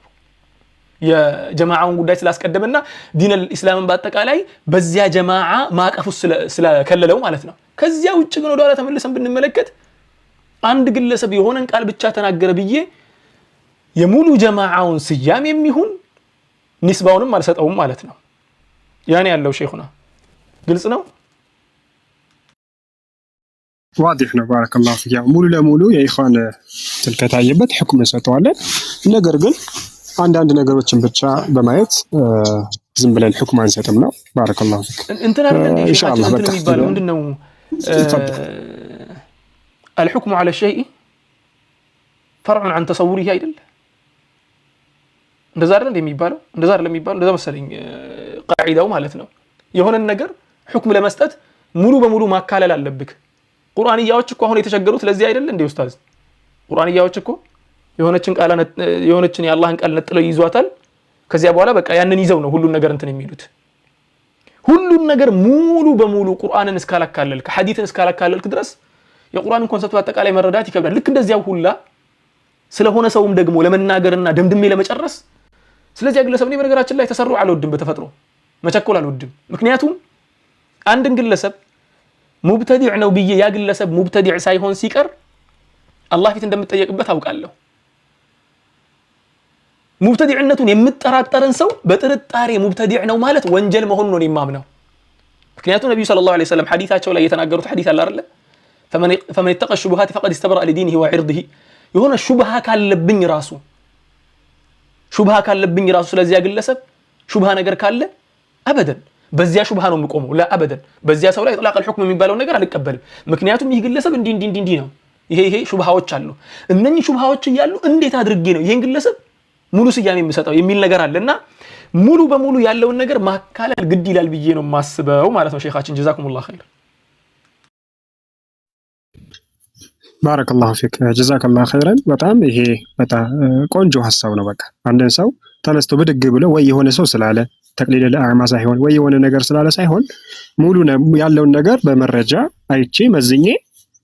የጀማዓውን ጉዳይ ስላስቀደመና دين الإسلام ን በአጠቃላይ በዚያ ጀማዓ ማዕቀፍ ውስጥ ስለከለለው ማለት ነው። ከዚያ ውጭ ግን ወደኋላ ተመልሰን ብንመለከት አንድ ግለሰብ የሆነን ቃል ብቻ ተናገረ ብዬ የሙሉ ጀማዓውን ስያሜ የሚሆን ኒስባውንም አልሰጠውም ማለት ነው። ያኔ ያለው ሼኹና ግልጽ ነው። واضح ነው። بارك الله فيك። ያው ሙሉ ለሙሉ የኢኽዋን እንትን ከታየበት ሕክም እንሰጠዋለን። ነገር ግን አንዳንድ ነገሮችን ብቻ በማየት ዝም ብለን ሕክም አንሰጥም ነው። بارك الله فيك። እንትን አይደለ እንዴ ኢንሻአላህ እንትን በቃ የሚባለው ምንድን ነው? الحكم على الشيء فرع عن تصوره አይደል? እንደዛ አይደል እንደ የሚባለው? እንደዛ አይደል የሚባለው? እንደዛ መሰለኝ ቃዒዳው ማለት ነው። የሆነን ነገር ሕክም ለመስጠት ሙሉ በሙሉ ማካለል አለብክ። ቁርአንያዎች እኮ አሁን የተቸገሩት ለዚህ አይደል እንዴ ኡስታዝ? ቁርአንያዎች እኮ የሆነችን የአላህን ቃል ነጥለው ይይዟታል። ከዚያ በኋላ በቃ ያንን ይዘው ነው ሁሉን ነገር እንትን የሚሉት። ሁሉን ነገር ሙሉ በሙሉ ቁርአንን እስካላካለልክ፣ ሐዲትን እስካላካለልክ ድረስ የቁርአንን concept በአጠቃላይ መረዳት ይከብዳል። ልክ እንደዚያው ሁላ ስለሆነ ሰውም ደግሞ ለመናገርና ደምድሜ ለመጨረስ ስለዚያ ግለሰብ እኔ በነገራችን ላይ تسرع አልወድም፣ በተፈጥሮ መቸኮል አልወድም። ምክንያቱም አንድን ግለሰብ مبتدع ነው ብዬ ያ ግለሰብ مبتدع ሳይሆን ሲቀር አላህ ፊት እንደምጠየቅበት አውቃለሁ። ሙብተዲዕነቱን የምጠራጠርን ሰው በጥርጣሬ مبتدع ነው ማለት ወንጀል መሆኑን ነው የማምነው። ምክንያቱም ነቢዩ صلى الله عليه وسلم ሐዲታቸው ላይ የተናገሩት ሐዲት አለ አይደለ? فمن اتقى الشبهات فقد استبرأ لدينه وعرضه። የሆነ ሹብሃ ካለብኝ ራሱ ስለዚያ ግለሰብ ሹብሃ ነገር ካለ أبدا በዚያ ሹብሃ ነው የምቆመው። لا أبدا በዚያ ሰው ላይ إطلاق الحكم የሚባለውን ነገር አልቀበልም። ምክንያቱም ይህ ግለሰብ እንዲህ እንዲህ እንዲህ እንዲህ ነው፣ ይሄ ይሄ ሹብሃዎች አሉ። እነኚህ ሹብሃዎች እያሉ እንዴት አድርጌ ነው ይሄን ግለሰብ ሙሉ ስያሜ የምሰጠው የሚል ነገር አለ እና ሙሉ በሙሉ ያለውን ነገር ማካለል ግድ ይላል ብዬ ነው የማስበው ማለት ነው። ሼኻችን جزاكم الله خير። بارك الله فيك جزاك الله خيرا። በጣም ይሄ በጣም ቆንጆ ሀሳብ ነው። በቃ አንድን ሰው ተነስቶ ብድግ ብሎ ወይ የሆነ ሰው ስላለ تقليد الأعمى ሳይሆን ወይ የሆነ ነገር ስላለ ሳይሆን ሙሉ ያለውን ነገር በመረጃ አይቼ መዝኜ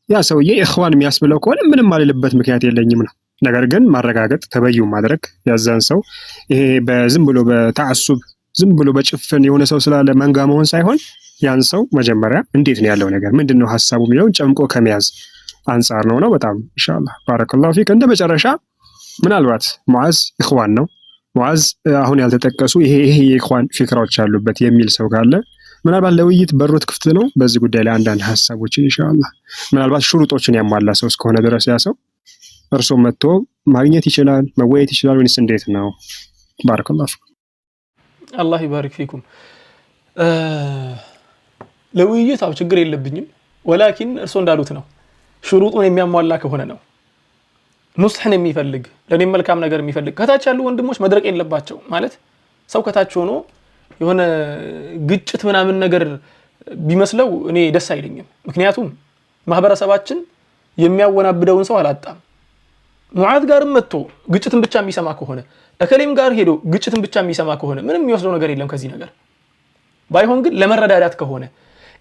ያ ሰውዬ ኢኽዋን የሚያስብለው ከሆነ ምንም አልልበት ምክንያት የለኝም ነው። ነገር ግን ማረጋገጥ تبين ማድረግ ያዛን ሰው ይሄ በዝም ብሎ በ تعصب ዝም ብሎ በጭፍን የሆነ ሰው ስላለ መንጋ መሆን ሳይሆን ያን ሰው መጀመሪያ እንዴት ነው ያለው ነገር፣ ምንድን ነው ሀሳቡ የሚለውን ጨምቆ ከመያዝ አንጻር ነው። በጣም ኢንሻአላህ بارك الله فيك። እንደ መጨረሻ ምናልባት ሙዓዝ ኢኽዋን ነው፣ ሙዓዝ አሁን ያልተጠቀሱ ይሄ ይሄ የኢኽዋን ፊክራዎች አሉበት የሚል ሰው ካለ ምናልባት ለውይይት በሮት ክፍት ነው። በዚህ ጉዳይ ላይ አንዳንድ ሀሳቦችን ኢንሻአላህ ምናልባት ሹሩጦችን ያሟላ ሰው እስከሆነ ድረስ ያ ሰው እርሶ መጥቶ ማግኘት ይችላል፣ መወያየት ይችላል ወይንስ እንዴት ነው? بارك الله فيك። الله يبارك فيكم። ለውይይት አው ችግር የለብኝም። ولكن እርሶ እንዳሉት ነው፣ ሹሩጡን የሚያሟላ ከሆነ ነው። ኑስሕን የሚፈልግ፣ ለእኔም መልካም ነገር የሚፈልግ፣ ከታች ያሉ ወንድሞች መድረቅ የለባቸው ማለት ሰው ከታች ሆኖ የሆነ ግጭት ምናምን ነገር ቢመስለው እኔ ደስ አይለኝም። ምክንያቱም ማህበረሰባችን የሚያወናብደውን ሰው አላጣም። ሙዓዝ ጋርም መጥቶ ግጭትን ብቻ የሚሰማ ከሆነ፣ እከሌም ጋር ሄዶ ግጭትን ብቻ የሚሰማ ከሆነ ምንም የሚወስደው ነገር የለም ከዚህ ነገር። ባይሆን ግን ለመረዳዳት ከሆነ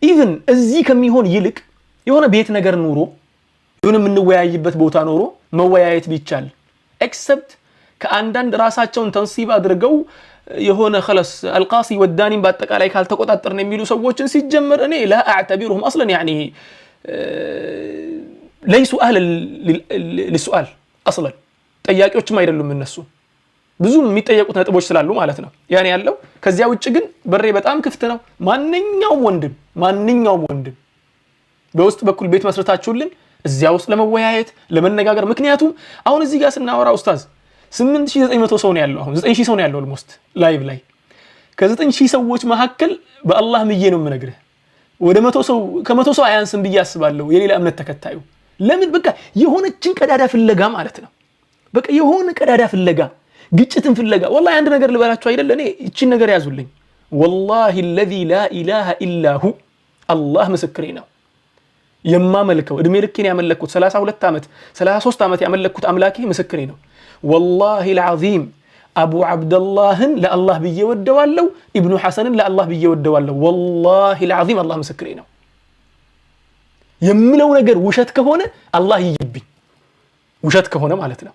even እዚህ ከሚሆን ይልቅ የሆነ ቤት ነገር ኑሮ፣ የሆነ የምንወያይበት ቦታ ኖሮ መወያየት ቢቻል፣ except ከአንዳንድ ራሳቸውን تنصيب አድርገው የሆነ خلاص القاصي والداني ን በአጠቃላይ ካልተቆጣጠርን የሚሉ ሰዎችን ሲጀመር እኔ لا أعتبرهم أصلا، يعني ليسوا أهلا للسؤال أصلا፣ ጠያቂዎችም አይደሉም እነሱ፣ ብዙ የሚጠየቁት ነጥቦች ስላሉ ማለት ነው ያኔ ያለው። ከዚያ ውጭ ግን በሬ በጣም ክፍት ነው። ማንኛውም ወንድም በውስጥ በኩል ቤት መስረታችሁልን እዚያ ውስጥ ለመወያየት፣ ለመነጋገር። ምክንያቱም አሁን እዚህ ጋር ስናወራ ኡስታዝ 8900 ሰው ነው ያለው። አሁን 9000 ሰው ነው ያለው almost live ላይ። ከ9000 ሰዎች መካከል በአላህ ምዬ ነው የምነግርህ ወደ 100 ሰው ከ100 ሰው አያንስም ብዬ አስባለሁ የሌላ እምነት ተከታዩ። ለምን በቃ የሆነችን ቀዳዳ ፍለጋ ማለት ነው። በቃ የሆነ ቀዳዳ ፍለጋ፣ ግጭትን ፍለጋ። ወላሂ አንድ ነገር ልበላችሁ አይደለ፣ እኔ ይቺን ነገር ያዙልኝ። ወላሂ الذي لا اله الا هو አላህ ምስክሬ ነው። የማመልከው እድሜ ልኬን ያመለክኩት 32 ዓመት 33 ዓመት ያመለክኩት አምላኬ ምስክሬ ነው። ወላሂ العظيم አቡ ዓብደላህን ለአላህ ብዬ ወደዋለሁ፣ ኢብኑ ሐሰንን ለአላህ ብዬ ወደዋለሁ። ወላሂ العظيم አላህ ምስክሬ ነው። የምለው ነገር ውሸት ከሆነ አላህ ይይብኝ፣ ውሸት ከሆነ ማለት ነው።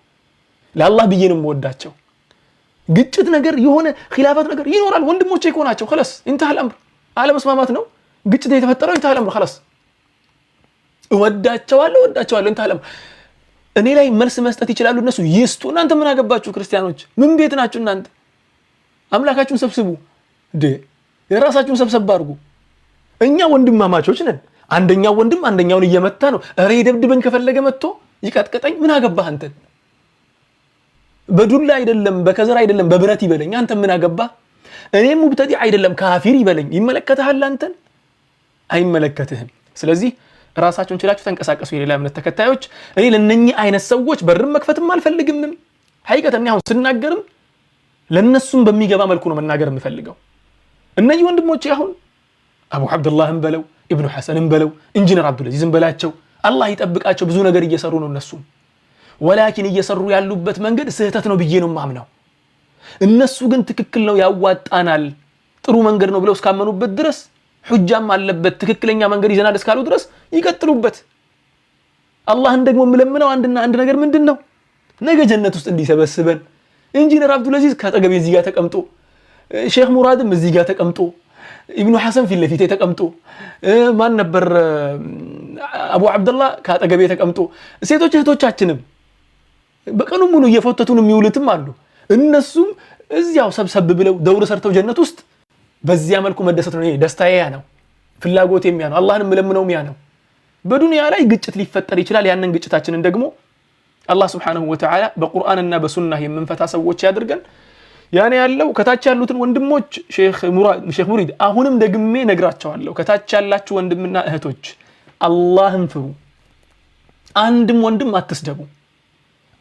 ለአላህ ብዬ ነው የምወዳቸው። ግጭት ነገር የሆነ ኺላፈት ነገር ይኖራል። ወንድሞቼ እኮ ናቸው። خلاص انتهى الامر። አለመስማማት ነው ግጭት የተፈጠረው። انتهى الامر خلاص። እወዳቸዋለሁ፣ እወዳቸዋለሁ። انتهى الامر። እኔ ላይ መልስ መስጠት ይችላሉ እነሱ ይስጡ። እናንተ ምን አገባችሁ? ክርስቲያኖች ምን ቤት ናችሁ እናንተ? አምላካችሁን ሰብስቡ እንዴ፣ የራሳችሁን ሰብሰብ አድርጉ። እኛ ወንድማማቾች ነን። አንደኛው ወንድም አንደኛውን እየመታ ነው። እረ ይደብድበኝ ከፈለገ መጥቶ ይቀጥቅጠኝ። ምን አገባህ አንተን? በዱላ አይደለም በከዘራ አይደለም በብረት ይበለኝ። አንተ ምን አገባህ? እኔም ሙብተዲዕ አይደለም ካፊር ይበለኝ። ይመለከትሃል አንተን? አይመለከትህም። ስለዚህ ራሳችሁን ችላችሁ ተንቀሳቀሱ። የሌላ እምነት ተከታዮች፣ እኔ ለነኚህ አይነት ሰዎች በርም መክፈትም አልፈልግምም። ሐቂቀት እኔ አሁን ስናገርም ለነሱም በሚገባ መልኩ ነው መናገር የምፈልገው። እነዚህ ወንድሞቼ አሁን አቡ ዓብዱላህም በለው ኢብኑ ሐሰንም በለው ኢንጂነር አብዱልአዚዝም በላቸው አላህ ይጠብቃቸው። ብዙ ነገር እየሰሩ ነው እነሱም። ወላኪን እየሰሩ ያሉበት መንገድ ስህተት ነው ብዬ ነው የማምነው። እነሱ ግን ትክክል ነው ያዋጣናል፣ ጥሩ መንገድ ነው ብለው እስካመኑበት ድረስ ሑጃም አለበት ትክክለኛ መንገድ ይዘናል እስካሉ ድረስ ይቀጥሉበት። አላህን ደግሞ የምለምነው አንድና አንድ ነገር ምንድን ነው? ነገ ጀነት ውስጥ እንዲሰበስበን። ኢንጂነር አብዱልአዚዝ ከአጠገቤ እዚህ ጋር ተቀምጦ፣ ሼክ ሙራድም እዚህ ጋር ተቀምጦ፣ ኢብኑ ሐሰን ፊት ለፊቴ ተቀምጦ፣ ማን ነበር አቡ ዓብደላህ ከአጠገቤ ተቀምጦ፣ ሴቶች እህቶቻችንም በቀኑ ሙሉ እየፎተቱን የሚውሉትም አሉ። እነሱም እዚያው ሰብሰብ ብለው ደውር ሰርተው ጀነት ውስጥ በዚያ መልኩ መደሰት ነው። ደስታዬ ያ ነው፣ ፍላጎቴም ያ ነው፣ አላህን የምለምነውም ያ ነው። በዱንያ ላይ ግጭት ሊፈጠር ይችላል። ያንን ግጭታችንን ደግሞ አላህ ስብሓነሁ ወተዓላ በቁርአንና በሱና የምንፈታ ሰዎች ያድርገን። ያኔ ያለው ከታች ያሉትን ወንድሞች ሼክ ሙሪድ አሁንም ደግሜ ነግራቸዋለሁ። ከታች ያላችሁ ወንድምና እህቶች አላህን ፍሩ። አንድም ወንድም አትስደቡ።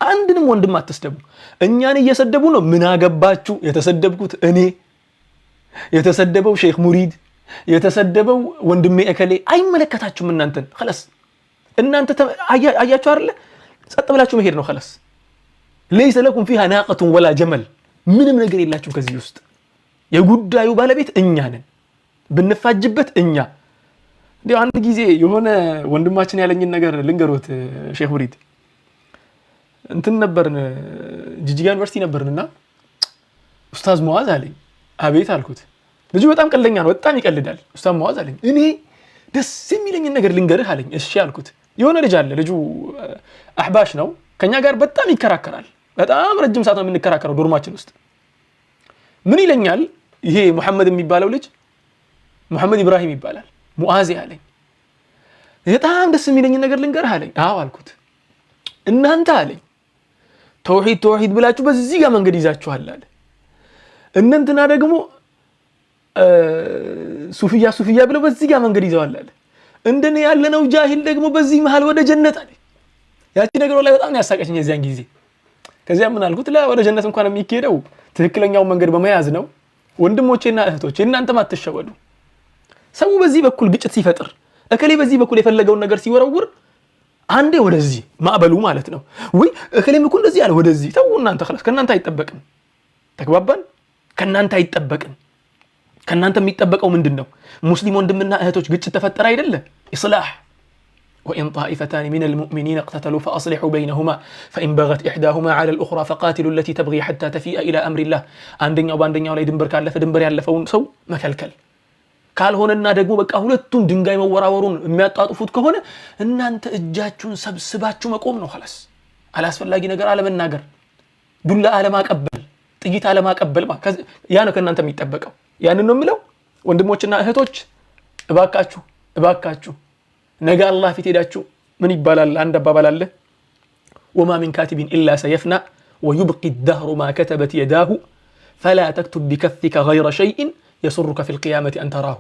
አንድንም ወንድም አትስደቡ። እኛን እየሰደቡ ነው። ምን አገባችሁ? የተሰደብኩት እኔ፣ የተሰደበው ሼክ ሙሪድ፣ የተሰደበው ወንድሜ እከሌ አይመለከታችሁም። እናንተን خلاص እናንተ አያችሁ አይደለ? ጸጥ ብላችሁ መሄድ ነው። خلاص ليس لكم فيها ناقة ولا جمل፣ ምንም ነገር የላችሁም ከዚህ ውስጥ። የጉዳዩ ባለቤት እኛ ነን። ብንፋጅበት እኛ። እንዲያው አንድ ጊዜ የሆነ ወንድማችን ያለኝን ነገር ልንገሮት ሼክ ሙሪድ። እንትን ነበርን ጅጅጋ ዩኒቨርሲቲ ነበርንና ኡስታዝ ሙዓዝ አለኝ። አቤት አልኩት። ልጁ በጣም ቀልደኛ ነው፣ በጣም ይቀልዳል። ኡስታዝ ሙዓዝ አለኝ፣ እኔ ደስ የሚለኝን ነገር ልንገርህ አለኝ። እሺ አልኩት። የሆነ ልጅ አለ፣ ልጁ አሕባሽ ነው፣ ከኛ ጋር በጣም ይከራከራል። በጣም ረጅም ሰዓት ነው የምንከራከረው ዶርማችን ውስጥ። ምን ይለኛል ይሄ ሙሐመድ የሚባለው ልጅ፣ ሙሐመድ ኢብራሂም ይባላል። ሙዓዜ አለኝ፣ በጣም ደስ የሚለኝን ነገር ልንገርህ አለኝ። አዎ አልኩት። እናንተ አለኝ ተውሂድ ተውሂድ ብላችሁ በዚህ ጋር መንገድ ይዛችኋል አለ። እነንትና ደግሞ ሱፍያ ሱፍያ ብለው በዚህ ጋር መንገድ ይዘዋል አለ። እንደኔ ያለነው ጃሂል ደግሞ በዚህ መሃል ወደ ጀነት አለ። ያቺ ነገር ላይ በጣም ያሳቀችኝ የዚያን ጊዜ። ከዚያ ምን አልኩት፣ ላ ወደ ጀነት እንኳን የሚካሄደው ትክክለኛውን መንገድ በመያዝ ነው። ወንድሞቼና እህቶቼ እናንተም አትሸወዱ። ሰው በዚህ በኩል ግጭት ሲፈጥር፣ እከሌ በዚህ በኩል የፈለገውን ነገር ሲወረውር አንዴ ወደዚህ ማዕበሉ ማለት ነው። ወይ እከሌም እኮ እንደዚህ ያለ ወደዚህ ተው እናንተ خلاص ከእናንተ አይጠበቅም። ተግባባን? ከእናንተ አይጠበቅም። ከእናንተ የሚጠበቀው ምንድን ነው? ሙስሊም ወንድምና እህቶች ግጭት ተፈጠረ አይደለ? إصلاح وإن طائفتان من المؤمنين اقتتلوا فأصلحوا بينهما فإن بغت إحداهما على الأخرى فقاتلوا التي تبغي حتى تفيء إلى أمر الله። አንደኛው በአንደኛው ላይ ድንበር ካለፈ ድንበር ያለፈውን ሰው መከልከል ካልሆነና ደግሞ በቃ ሁለቱም ድንጋይ መወራወሩን የሚያጣጥፉት ከሆነ እናንተ እጃችሁን ሰብስባችሁ መቆም ነው። خلاص አላስፈላጊ ነገር አለመናገር፣ ዱላ አለማቀበል፣ ጥይት አለማቀበል፣ ያ ነው ከእናንተ የሚጠበቀው። ያንን ነው የምለው። ወንድሞችና እህቶች እባካችሁ እባካችሁ ነገ አላህ ፊት ሄዳችሁ ምን ይባላል? አንድ አባባል አለ። وما من كاتب إلا سيفنى ويبقى الدهر ما كتبت يداه فلا تكتب بكفك غير شيء يسرك في القيامة أن تراه።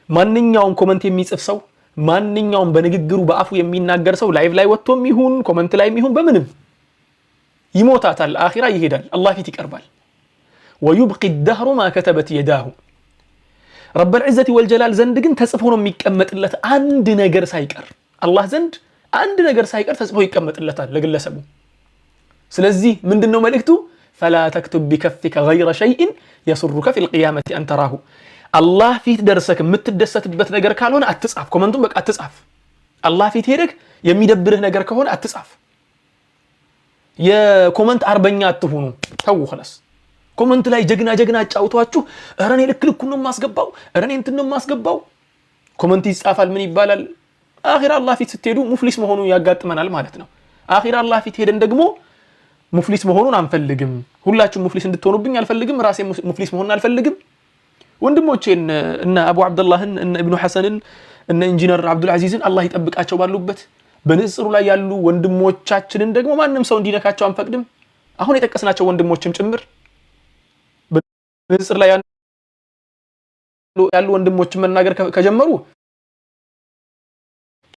ማንኛውም comment የሚጽፍ ሰው፣ ማንኛውም በንግግሩ በአፉ የሚናገር ሰው live ላይ ወጥቶም ይሁን comment ላይ ይሁን በምንም ይሞታታል፣ አኺራ ይሄዳል፣ አላህ ፊት ይቀርባል። ويبقى الدهر ما كتبت يداه። رب العزة والجلال ዘንድ ግን ተጽፎ ነው የሚቀመጥለት፣ አንድ ነገር ሳይቀር። አላህ ዘንድ አንድ ነገር ሳይቀር ተጽፎ ይቀመጥለታል ለግለሰቡ። ስለዚህ ምንድን ነው መልእክቱ? فلا تكتب بكفك غير شيء يسرك في القيامة أن تراه። አላህ ፊት ደርሰክ የምትደሰትበት ነገር ካልሆነ አትጻፍ። Comment ኡን በቃ አትጻፍ። አላህ ፊት ሄደክ የሚደብርህ ነገር ከሆነ አትጻፍ። የ comment አርበኛ አትሁኑ። ተዉ خلاص። Comment ላይ ጀግና ጀግና አጫውቷችሁ ኧረ እኔ ልክ ልኩን ነው የማስገባው፣ ኧረ እኔ እንትን ነው የማስገባው። Comment ይጻፋል፣ ምን ይባላል። አኺራ አላህ ፊት ስትሄዱ ሙፍሊስ መሆኑ ያጋጥመናል ማለት ነው። አኺራ አላህ ፊት ሄደን ደግሞ ሙፍሊስ መሆኑን አንፈልግም። ሁላችሁም ሙፍሊስ እንድትሆኑብኝ አልፈልግም። ራሴ ሙፍሊስ መሆኑን አልፈልግም። ወንድሞቼን እነ አቡ አብደላህን፣ እነ ኢብኑ ሐሰንን፣ እነ ኢንጂነር አብዱልዓዚዝን አላህ ይጠብቃቸው ባሉበት። በንጽጽሩ ላይ ያሉ ወንድሞቻችንን ደግሞ ማንም ሰው እንዲነካቸው አንፈቅድም። አሁን የጠቀስናቸው ወንድሞችም ጭምር፣ በንጽጽር ላይ ያሉ ወንድሞችን መናገር ከጀመሩ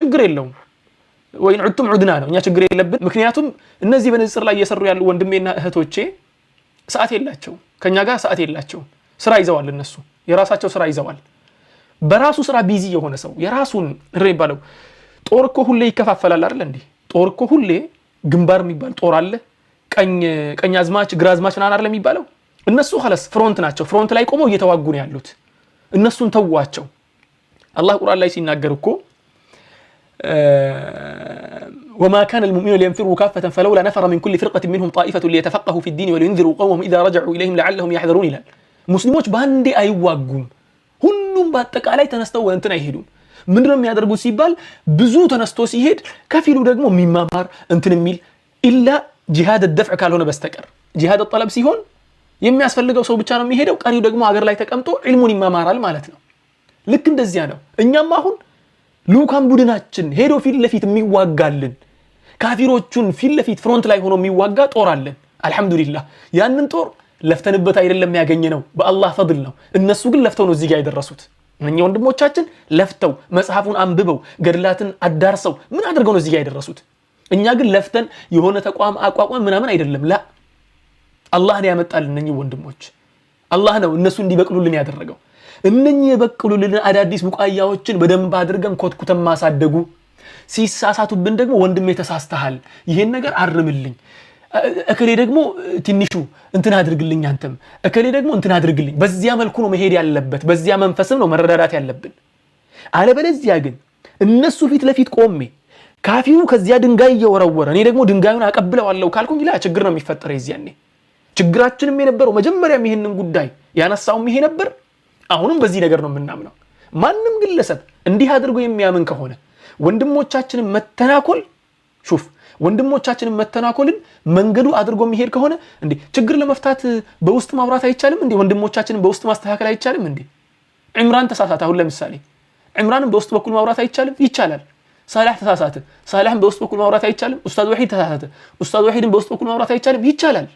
ችግር የለውም። وإن عدتم عدنا ነው፣ እኛ ችግር የለብን። ምክንያቱም እነዚህ በንጽጽር ላይ እየሰሩ ያሉ ወንድሜና እህቶቼ ሰዓት የላቸውም፣ ከኛ ጋር ሰዓት የላቸውም። ስራ ይዘዋል፣ እነሱ የራሳቸው ስራ ይዘዋል። በራሱ ስራ busy የሆነ ሰው የራሱን ይባለው ጦር እኮ ሁሌ ይከፋፈላል አይደል እንዴ? ጦር እኮ ሁሌ ግንባር የሚባል ጦር አለ። ቀኝ አዝማች፣ ግራ አዝማች ምናምን አይደል የሚባለው? እነሱ خلاص front ናቸው። Front ላይ ቆመው እየተዋጉ ነው ያሉት። እነሱን ተዋቸው። አላህ ቁርአን ላይ ሲናገር እኮ وما كان المؤمنون لينفروا كافة فلولا نفر من كل فرقة منهم طائفة ليتفقهوا في الدين ولينذروا قومهم إذا رجعوا إليهم لعلهم يحذرون ይላል። ሙስሊሞች በአንዴ አይዋጉም። ሁሉም በአጠቃላይ ተነስተው እንትን አይሄዱም። ምንድነው የሚያደርጉት ሲባል ብዙ ተነስቶ ሲሄድ ከፊሉ ደግሞ የሚማማር እንትን የሚል፣ إلا جهاد دفع ካልሆነ በስተቀር። جهاد طلب ሲሆን የሚያስፈልገው ሰው ብቻ ነው የሚሄደው። ቀሪው ደግሞ አገር ላይ ተቀምጦ ዒልሙን ይማማራል ማለት ነው። ልክ እንደዚያ ነው። እኛም አሁን ልኡካን ቡድናችን ሄዶ ፊት ለፊት የሚዋጋልን፣ ካፊሮቹን ፊት ለፊት front ላይ ሆኖ የሚዋጋ ጦር አለን። አልሐምዱሊላህ፣ ያንን ጦር ለፍተንበት አይደለም ያገኘነው፣ በአላህ ፈድል ነው። እነሱ ግን ለፍተው ነው እዚህ ጋር የደረሱት። እነኛ ወንድሞቻችን ለፍተው፣ መጽሐፉን አንብበው፣ ገድላትን አዳርሰው፣ ምን አድርገው ነው እዚህ ጋር የደረሱት። እኛ ግን ለፍተን የሆነ ተቋም አቋቋም ምናምን አይደለም። لا፣ አላህ ነው ያመጣልን እነኚህ ወንድሞች። አላህ ነው እነሱ እንዲበቅሉልን ያደረገው። እነኚህ የበቅሉልን አዳዲስ ቡቃያዎችን በደንብ አድርገን ኮትኩተን ማሳደጉ፣ ሲሳሳቱብን ደግሞ ወንድሜ ተሳስተሃል፣ ይሄን ነገር አርምልኝ፣ እከሌ ደግሞ ትንሹ እንትን አድርግልኝ፣ አንተም እከሌ ደግሞ እንትን አድርግልኝ። በዚያ መልኩ ነው መሄድ ያለበት። በዚያ መንፈስም ነው መረዳዳት ያለብን። አለበለዚያ ግን እነሱ ፊት ለፊት ቆሜ ካፊሩ ከዚያ ድንጋይ እየወረወረ እኔ ደግሞ ድንጋዩን አቀብለዋለሁ ካልኩኝ ላ ችግር ነው የሚፈጠረው። የዚያኔ ችግራችንም የነበረው መጀመሪያም ይህንን ጉዳይ ያነሳውም ይሄ ነበር። አሁንም በዚህ ነገር ነው የምናምነው። ማንም ግለሰብ እንዲህ አድርጎ የሚያምን ከሆነ፣ ወንድሞቻችንን መተናኮል፣ شوف፣ ወንድሞቻችንን መተናኮልን መንገዱ አድርጎ የሚሄድ ከሆነ፣ እንዴ ችግር ለመፍታት በውስጥ ማውራት አይቻልም እንዴ? ወንድሞቻችንን በውስጥ ማስተካከል አይቻልም እንዴ? ዕምራን ተሳሳተ። አሁን ለምሳሌ ዕምራንን በውስጥ በኩል ማውራት አይቻልም? ይቻላል። ሳላህ ተሳሳተ። ሳላህን በውስጥ በኩል ማውራት አይቻልም? ኡስታዝ ወሒድ ተሳሳተ። ኡስታዝ ወሒድን በውስጥ በኩል ማውራት አይቻልም? ይቻላል።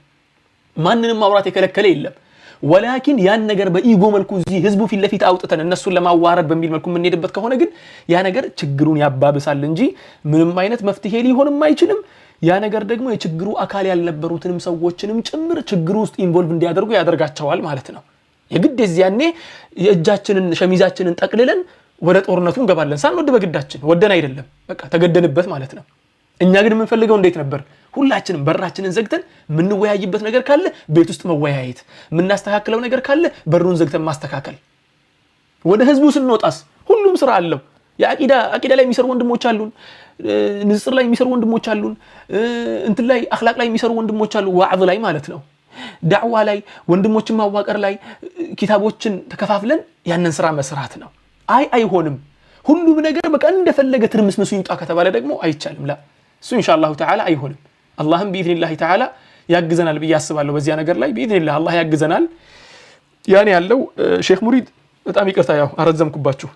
ማንንም ማውራት የከለከለ የለም። ولكن ያን ነገር በ ego መልኩ እዚህ ህዝቡ ፊት ለፊት አውጥተን እነሱን ለማዋረድ በሚል መልኩ የምንሄድበት ከሆነ ግን ያ ነገር ችግሩን ያባብሳል እንጂ ምንም አይነት መፍትሄ ሊሆንም አይችልም። ያ ነገር ደግሞ የችግሩ አካል ያልነበሩትንም ሰዎችንም ጭምር ችግሩ ውስጥ involve እንዲያደርጉ ያደርጋቸዋል ማለት ነው። የግድ የዚያኔ የእጃችንን ሸሚዛችንን ጠቅልለን ወደ ጦርነቱ እንገባለን። ሳንወድ በግዳችን፣ ወደን አይደለም፣ በቃ ተገደንበት ማለት ነው። እኛ ግን የምንፈልገው እንዴት ነበር? ሁላችንም በራችንን ዘግተን የምንወያይበት ነገር ካለ ቤት ውስጥ መወያየት፣ የምናስተካክለው ነገር ካለ በሩን ዘግተን ማስተካከል። ወደ ህዝቡ ስንወጣስ ሁሉም ስራ አለው። የአቂዳ አቂዳ ላይ የሚሰሩ ወንድሞች አሉን፣ ንጽጽር ላይ የሚሰሩ ወንድሞች አሉን፣ እንትን ላይ፣ አኽላቅ ላይ የሚሰሩ ወንድሞች አሉ፣ ዋዕዝ ላይ ማለት ነው፣ ዳዕዋ ላይ፣ ወንድሞችን ማዋቀር ላይ፣ ኪታቦችን ተከፋፍለን ያንን ስራ መስራት ነው። አይ አይሆንም፣ ሁሉም ነገር በቃ እንደፈለገ ትርምስምሱ ይውጣ ከተባለ ደግሞ አይቻልም። لا፣ እሱ إن شاء الله تعالى አይሆንም። አላህም بإذن الله تعالى ያግዘናል ብዬ አስባለሁ። በዚያ ነገር ላይ بإذن الله አላህ ያግዘናል። ያኔ ያለው ሼክ ሙሪድ፣ በጣም ይቅርታ ያው አረዘምኩባችሁ።